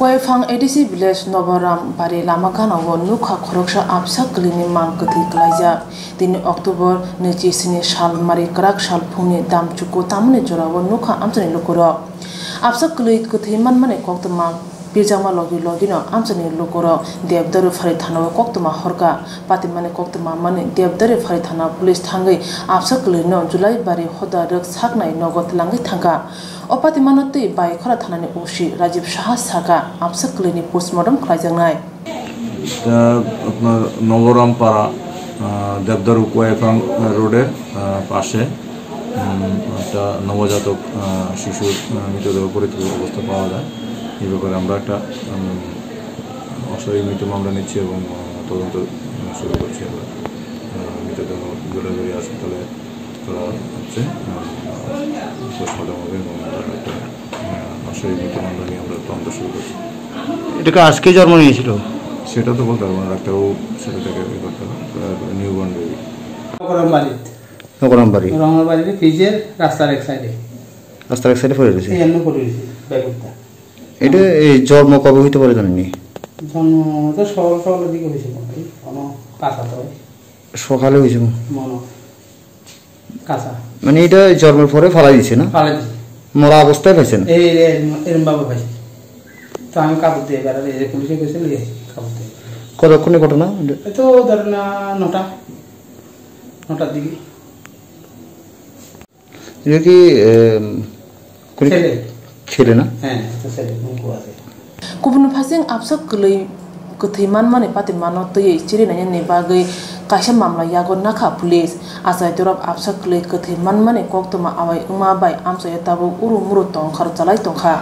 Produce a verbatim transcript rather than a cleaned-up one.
Kuaiphang A D C village Noboram bari lama gana o nukha khoroksa absa kwlwini mang kwthwi kwlaijak. Tini October nwichi sini sal mari kwrak sal phungni dam chuku tamani jora o nukha amchani lukurok. Absa kwlwi kwthwi manmani koktwma pirjakma logi logino amchani lukurok Devdaru phari thana o koktwma horkha. Patimani koktwma mani Devdaru phari thana police thangwi absa kwlwino July bari hoda rwk saknai nogo twlangwi thangkha. O patimano twi Baikhora thanani O C Rajiv Saha sakha, absa kwlwini postmortem khlaijaknai. এটা আপনার নবরামপাড়া, আহ, দেবদারু কুয়াইফাং রোডের, আহ, পাশে, উম, একটা নবজাতক, আহ, শিশুর, আহ, মৃতদেহ পরিত্যক্ত অবস্থা পাওয়া যায়। এই ব্যাপারে আমরা একটা, উম, অস্বাভাবিক মৃত্যু মামলা নিচ্ছি এবং, আহ, তদন্ত, আহ, শুরু করছি আমরা। আহ, মৃতদেহ জোরাজুরি হাসপাতালে করা হচ্ছে, আহ, পোস্টমর্টম হবে এবং তার একটা, আহ, অস্বাভাবিক মৃত্যু মামলা নিয়ে আমরা তদন্ত শুরু করছি। এটা কি আজকে জন্ম নিয়েছিল? সেটা তো বলতে পারবো না, ডাক্তারবাবু সেটা দেখে ইয়ে করতে হবে। New born baby. নকরামবাড়িত। নকরামবাড়ি। নকরামবাড়ির ফ্রিজের রাস্তার এক সাইডে। রাস্তার এক সাইডে পড়ে রয়েছে। এই এমনি পড়ে রয়েছে ব্যাগটা। এটা এই জন্ম কবে হইতে পারে জানেননি? জন্ম তো সকাল সকালের দিকে হয়েছে মনে হয়, কোনো কাঁচা তো হয়। সকালে হয়েছে। মনে হয়। কাঁচা। মানে এটা জন্মের পরে ফালাই দিছে না? ফালাই দিছে। মরা অবস্থায় পাইছেন? এই, এই, এরম, এরম ভাবে পাইছে। তো আমি কাপড় দিয়ে বেড়ালে, এই যে পুলিশে গেছিল, এই কাপড় দিয়ে। কতক্ষণে ঘটনা? এই তো ধরেন না, নটা, নটার দিকে। এটা কি, এম, কোনো ছেলে। ছেলে না? হ্যাঁ, একটা ছেলে, মুখ আছে। Kubun phasing absa kwlwi kwthwi manmani patimano twiwi chirinaini bagwi kaisa mamla yago nakha police. Achai dorop absa kwlwi kwthwi manmani koktwma awai wngma bai amchaio tabuk uru muru tongkhar chalai tongkha.